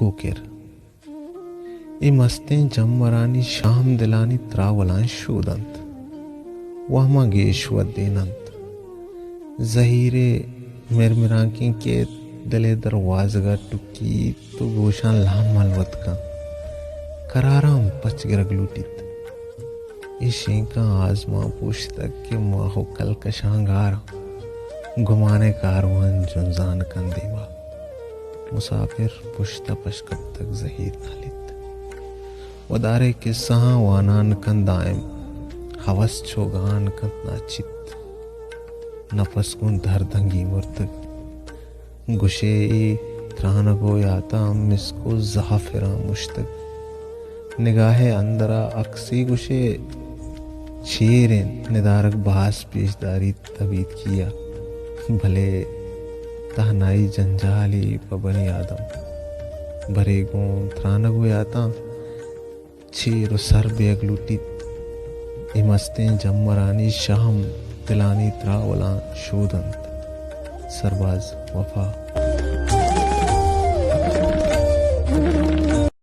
کوکر۔ اے مستیں جمبرانی شہم دلانی تراولاں شود انت، وہماں گیش ودین انت۔ زہیرے مرمرانکیں کیت دل ءِ دروازگ ءَ ٹکیت ءُ گوشاں لامل وت کنت۔ قراراں پچ گرگ لوٹیت۔ اے شینکاں آزمان پوشتگ کہ ماہ ءُ کلکشاں گاراں۔ گمان ءِ کاروان جنزان کنت دیما۔ مسافر پشت ءَ پش کپتگ زہیر نالیت۔ ودار ءِ کسہاں وانان کنت دائم۔ ہوس چوگان کنت ناچیت۔ نپس گوں درداں گیمرتگ۔ گوشے اے ترانگ ءُ یاتاں مسک ءُ زعفران مشتگ۔ نگاہ ءِ اندر ءَ عکسے گوشے چیر انت، ندارگ باز پیش داریت ابیتکی ءَ، بلے تہنائی جنجالے پہ بنی آدم۔ برے گوں ترانگ ءُ یاتاں چیر ءُ سر بیگ لوٹیت۔ اے مستیں جمبرانی شہم دلانی تراولاں شود انت۔ سرباز وفا۔